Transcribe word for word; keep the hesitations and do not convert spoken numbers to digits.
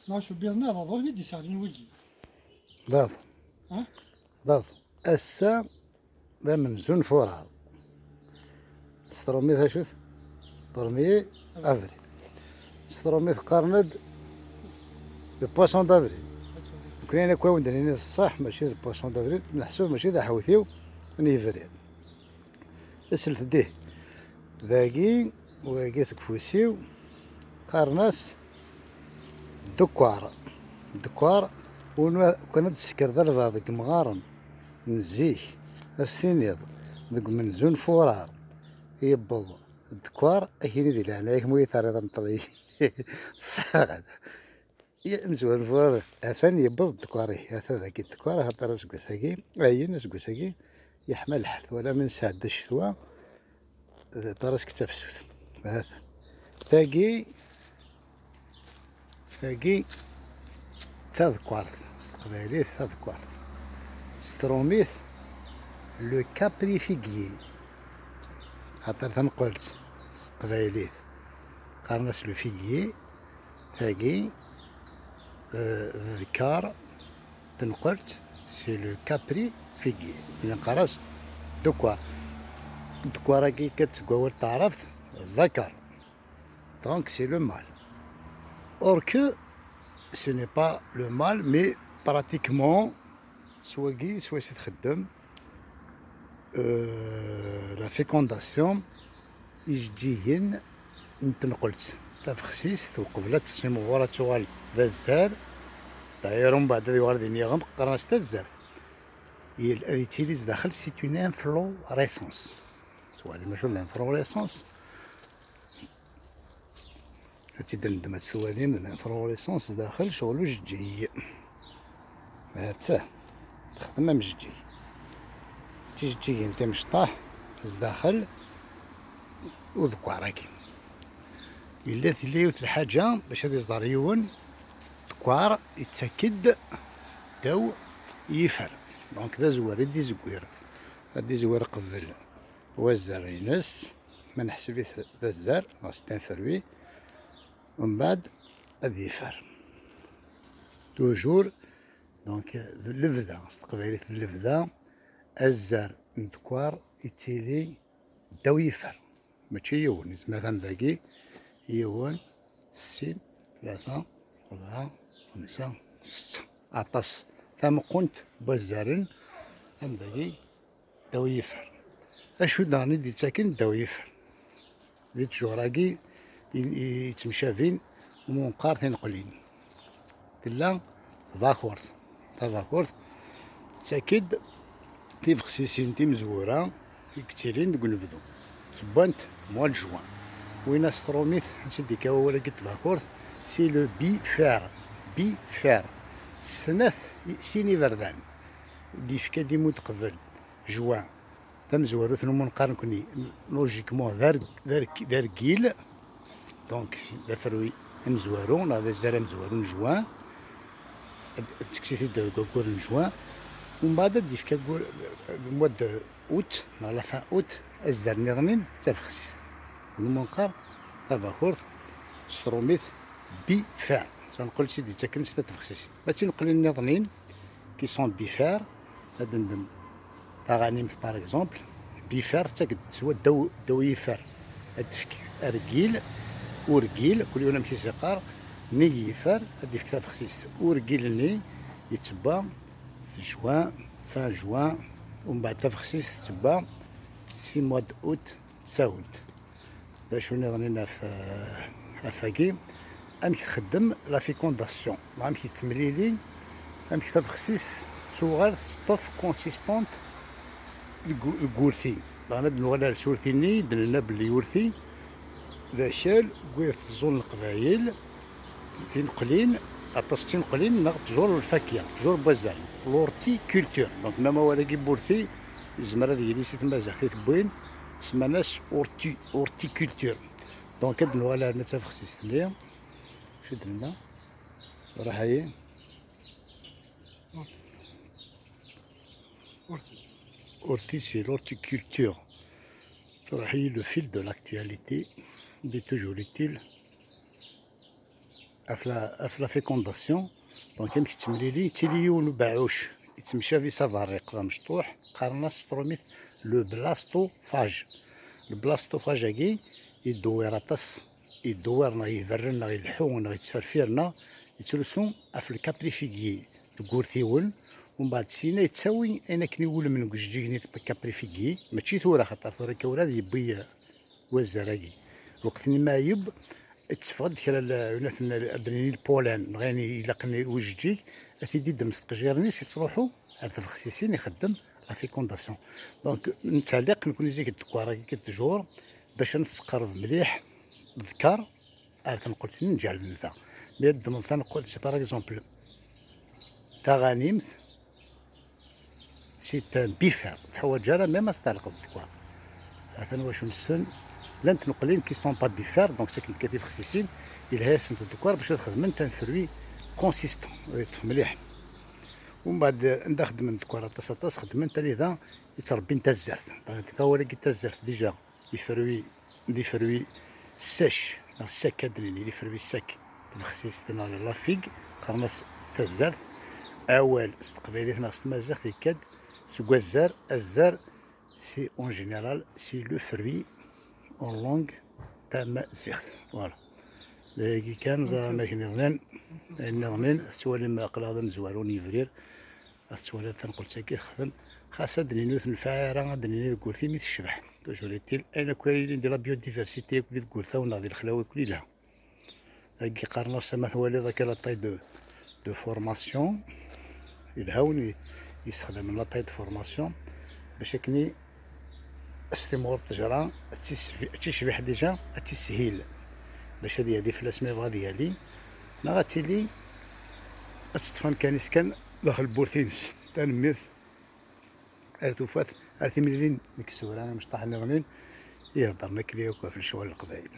Nɣac ubiḍ-nni d aḍu i d-isseɣlin wigi. D aḍu. Ha? D aḍu. Ass-a d amenzu n furar. S trumit acu-t? Premier avril. S trumit qqaren-d le poisson d'avril. Nekni ayen akk awen-d-nini d ṣṣeḥ, mačči d poisson d'avril, meḥsub mačči d aḥewtiw n yebrir. Aselfed ih. Dagi, wagi seg ufus-iw, qqaren-as ddekkwar. Ddekkwar, win kan ad d-tesker d albaɛḍ deg yemɣaren n zik, ad s-tiniḍ deg umenzu n furar yewweḍ ddekkwar, ad k-yini di leɛnaya-k ma ur yi-terriḍ ameṭṭel-agi. Tesɛiḍ. Amezwar n furar atan yewweḍ ddekkwar-ih, ata dagi ddekkwar, axaṭer aseggas-agi, ayen aseggas-agi, yeḥma lḥal, twala mi nesɛedda ccetwa, d ṭarask d tafsut. Ahat. Tagi, tagi d tadekkart, s teqbaylit tadekkart. S trumit, le caprifiguier. Xaṭer tanqelt s teqbaylit qqaren-as le figuier. Tagi, euh, d ddekar, tanqelt, c'est le caprifiguier. Neqqar-as ddekkwar. Ddekkwar-agi kan seg wawal n taɛrabt, ذكر. Donc, c'est le mâle. Or que, ce n'est pas le mâle, mais pratiquement, s wagi, s wacu txeddem, euh, la fécondation, ijeǧǧigen n tenqelt tafexsist, uqbel ad tessimɣur ad tuɣal d azzar, d'ailleurs, umbeɛd ad yuɣal d iniɣem, qqaren-as tazzart. Il-, ad yettili zdaxel, c'est une inflorescence. Tettwalim acu d l'inflorescence? Ad tt-id-neddem ad tt-twalim, d l'inflorescence zdaxel, ccɣel ujeǧǧig. Ha-tt-a, texdem am jeǧǧig. D tijeǧǧigin timecṭaḥ zdaxel udekkar-agi. Yella, tella yiwet lḥaǧa bac ad iẓer yiwen, ddekkwar yettak-d ddaw yifer. Donc, d azwar i d-izewwir. Ad d-izewwir qbel wazzar-ines, ma neḥseb-it d azzar, neɣ c'est un fruit, umbeɛd ad yifer. Toujours, donc, d lebda, s teqbaylit d lebda, azzar n ddekkwar yettili ddaw yifer. Mačči yiwen, izmer ad atan dagi, yiwen, sin, tlata, rebɛa, xemsa, setta. Aṭas. Tameqqunt n wazzaren, am dagi, ddaw yifer. Acu daɣen i d-yettaken ddaw yifer? Di ttjur-agi i, i yettemcabin umi neqqar tineqlin. Tella tbakurt. Tabakurt tettak-d tibexsisin timezwura i yettilin deg unebdu. Ttewwant mois de juin. Win astrumit, ansi d-yekka wawal-agi n tbakurt, c'est le bifère. Bifère. Snat, sin iberdan. D-yefka d imud qbel juin. D amezwaru, tennum neqqar nekni, logiquement, d ar-, d ar-, d argil. Donc, d aferwi amezwaru, neɣ d azzar amezwaru n juin. Ad, ad tekkes-it-id deg waggur n juin. Umbeɛd ad d-yefk aggur, le mois de août, neɣ la fin août, azzar nniḍen, d tabexsist. Tennum neqqar tabakurt s trumit bifère. Tanqelt i d-yettaken s tabexsist. Ma d tineqlin nniḍen, qui sont bifères, ad d-ndem taɣanimt, par exemple, bifère tettak-d teswa ddaw, ddaw yifer. Ad d-tefk argil, urgil, kul yiwen amek i s-yeqqar, nnig yifer, ad d-yefk tabexsist. Urgil-nni yettebba f juin, fin juin, umbeɛd tabexsist tettebba si mois d'août d tawent. D acu nniḍen ɣef, ɣef wagi? Amek txeddem la fécondation? Amek yettemlili? Amek tabexsist tuɣal teṭṭef consistante deg, deg urti? Daɣen ad nuɣal ar s urti-nni, d-nenna belli urti d akal n wid teẓẓul n Leqbayel, tineqlin, aṭas n tineqlin neɣ ttjur n lfakya, ttjur n wazzal, l'horticulture. Donc, même awal-agi n wurti, yezmer ad yili si tmaziɣt i t-wwin, semman-as horti-, horticulture. Donc, ad nuɣal arna d tabexsist-nni. Acu d-nenna? Ruḥ-ayi. Horti, c'est l'horticulture. Ruḥ-ayi, le fil de l'actualité. Il est toujours utile. Ɣef la, ɣef la fécondation, donc amek yettemlili, yettili yiwen ubeɛɛuc yettemcabi s aberriq d amecṭuḥ, qqaren-as s trumit le blastophage. Le blastophage-agi yeddewwir aṭas, yeddewwir neɣ iberren neɣ ileḥḥu neɣ yettferfir neɣ yettrusu ɣef le caprifiguier deg wurtiwen, umbeɛd syin yettawi ayen akken iwulmen deg ujeǧǧig-nni le caprifiguier, mačči tura, xaṭer tura akka ula ad yewwi wazar-agi. Lweqt-nni ma yeb, tteffeɣ-d kra n, ad nini le pollen, neɣ ayen ilaqen i ujeǧǧig, ad t-id-iddem s tqejjirin-is, yettruḥu ar tbexsisin, ixeddem la fécondation. Donc, nettɛelliq nekni zik ddekkwar-agi d toujours, bac ad nesseqreb mliḥ ddkeṛ ar tneqqelt-nni n ǧeɛl nnda. Mi ad ddmeḍ taneqqelt, par exemple, taɣanimt, c'est un bifère, ur teḥwaǧ ara même ad s-tɛelqeḍ ddekkwar. Atan wacu nessen, llant tneqlin qui sont pas bifères, donc c'est une qualité tibexsisin, yelha-yasent ddekkwar bac ad xedment un fruit consistant, ad yeṭṭef mliḥ. Umbeɛd, anda xeddmen ddekkwar aṭas aṭas, xeddmen anida yettrebbin tazzart. Donc, awal-agi tazzart, déjà, les fruits, les fruits sèches, neɣ secs, ad d-nini, les fruits secs, tibexsist neɣ la figue, qqaren-as tazzart. Awal s teqbaylit neɣ s tmaziɣt yekka-d seg wazzar. Azzar, c'est en général, c'est le fruit en langue tamaziɣt. Voilà. D ayagi kan, ẓer amek nniḍen, ayen nniḍen, tettwalim aql-aɣ d amezwaru n yebrir, ad tettwaliḍ taneqlet-agi texdem, xas ad d-nini ur tenfiɛ ara, ad d-nini deg urti mi tecbeḥ. Toujours est-il, ayen akk ara yilin di la biodiversité, akk deg urtaw neɣ di lexlawi, akk yelha. Dagi qqaren-as, ma twaliḍ akka, la taille de, de formation, yelha win yessexdamen la taille de formation, bac akken s timɣur ṭṭejra, ad tis-, ad ticbiḥ déjà, ad tishil, bac ad yali fell-as ma yebɣa ad yali, neɣ ad tili ad teṭṭef amkan-is kan daxel n wurti-ines. Tanemmirt. Ar tufat, ar timlilin deg isura imecṭaḥ nniḍen i iheddren akken yakk ɣef lecɣal n Leqbayel.